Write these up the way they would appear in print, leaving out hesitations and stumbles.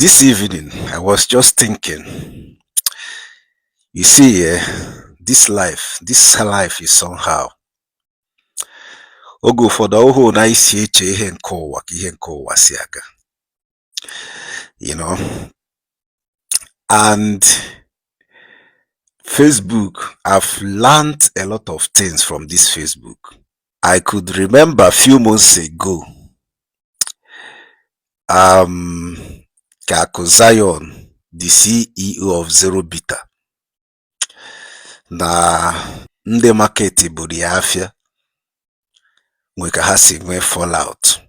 This evening, I was just thinking, you see, this life is somehow. Oge ụfọdụ ọhụụ na anyị si eche ihe nke ụwa ka ihe nke ụwa si aga. And Facebook, I've learned a lot of things from this Facebook. I could remember a few months ago, ka Akụ Zion, the CEO of Zero Bitter, na ndị market buru ya afịa nwee ka ha si nwee fallout.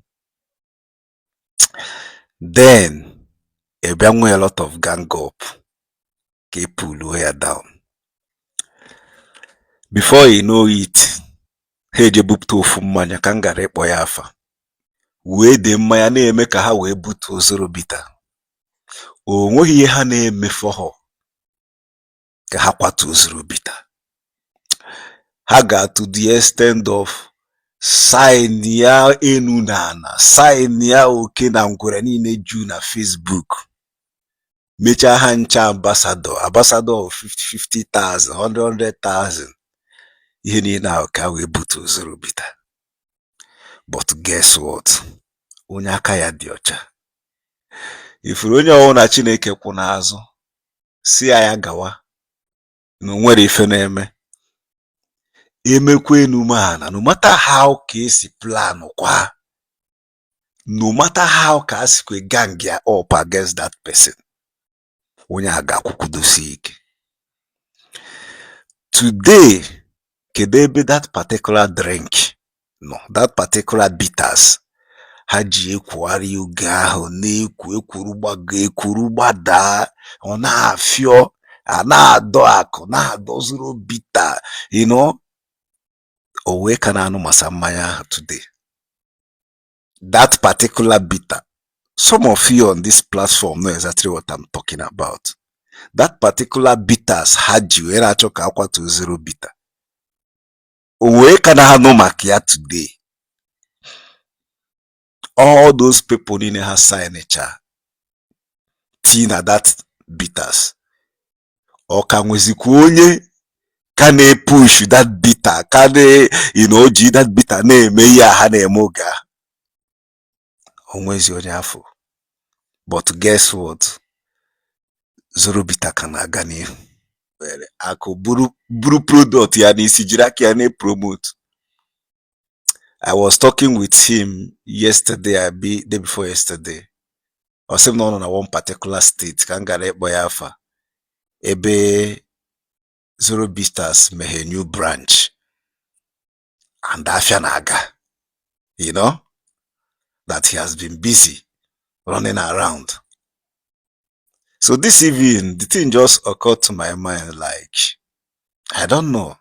Then ị bịa nwee a lot of gang up ka e puluo ya down. Before you know it, ha eje bupụta ofu mmanya ka m gara ịkpọ ya afa wee dee mmanya na-eme ka ha wee butuo Zero Bitter. O nweghị ihe ha na-emefọghọ ka ha kwatuo Zero Bitter. Ha ga to the extent of sign ya enu na ana, sign ya oke na ngwere niile ju na Facebook, mechaa ha ncha ambassador, ambassador of 50 50,000, 100 100,000, ihe niile ahụ ka wee butuo Zero Bitter. But guess what? Onye aka ya dị ọcha, ifuru onye ọbụla Chineke kwụ n'azụ si ya ya gawa na o nwere ife na-eme emekwa enu ana, no matter how ka esi plan kwa, no matter how ka a sikwe gang ya up against that person, onye a ga-akwụkwudosi ike. Today, kedu ebe that particular drink nọ, that particular bitters ha ji ekwugharị oge ahụ na-ekwo ekworo gbago ekworo gbadaa, ọ na-afịọ a na-adọ akụ na-adọ Zero Bitter, o wee ka na-anụ masa mmanya ahụ today, that particular bitter? Some of you on this platform know exactly what I'm talking about. That particular bitters ha ji wee na-achọ ka akwatuo Zero Bitter, o wee ka na-anụ maka ya today? All those people niile ha sign tii na that bitters, ọ ka nwezikwa onye ka na-epush that bitter, ka na ji that bitter na-eme ihe a ha na-eme oge ahụ? Onwezi onye afọ. But guess what? Zero Bitter ka na-aga n'ihu. Were akụ buru buru product ya n'isi, jiri aka ya na-promote. I was talking with him yesterday, abi day before yesterday. Ọ sị m na ọ nọ na one particular state ka m gara ịkpọ ya afa, ebe Zero Bitters meghe new branch and afịa na-aga, that he has been busy running around. So this evening, the thing just occurred to my mind, like, I don't know,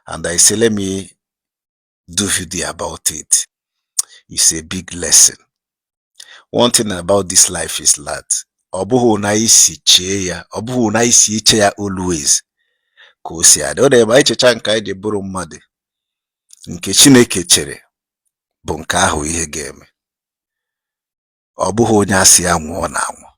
and I say, let me do video about it. It's a big lesson. One thing about this life is that ọ bụghị na anyị si chee ya, ọ bụghị na anyị si eche ya always ka o si adị. Ọ na-eme anyị checha nke anyị ji bụrụ mmadụ, nke Chineke chere bụ nke ahụ ihe ga-eme. Ọ bụghị onye asị ya nwụọ na anwụ.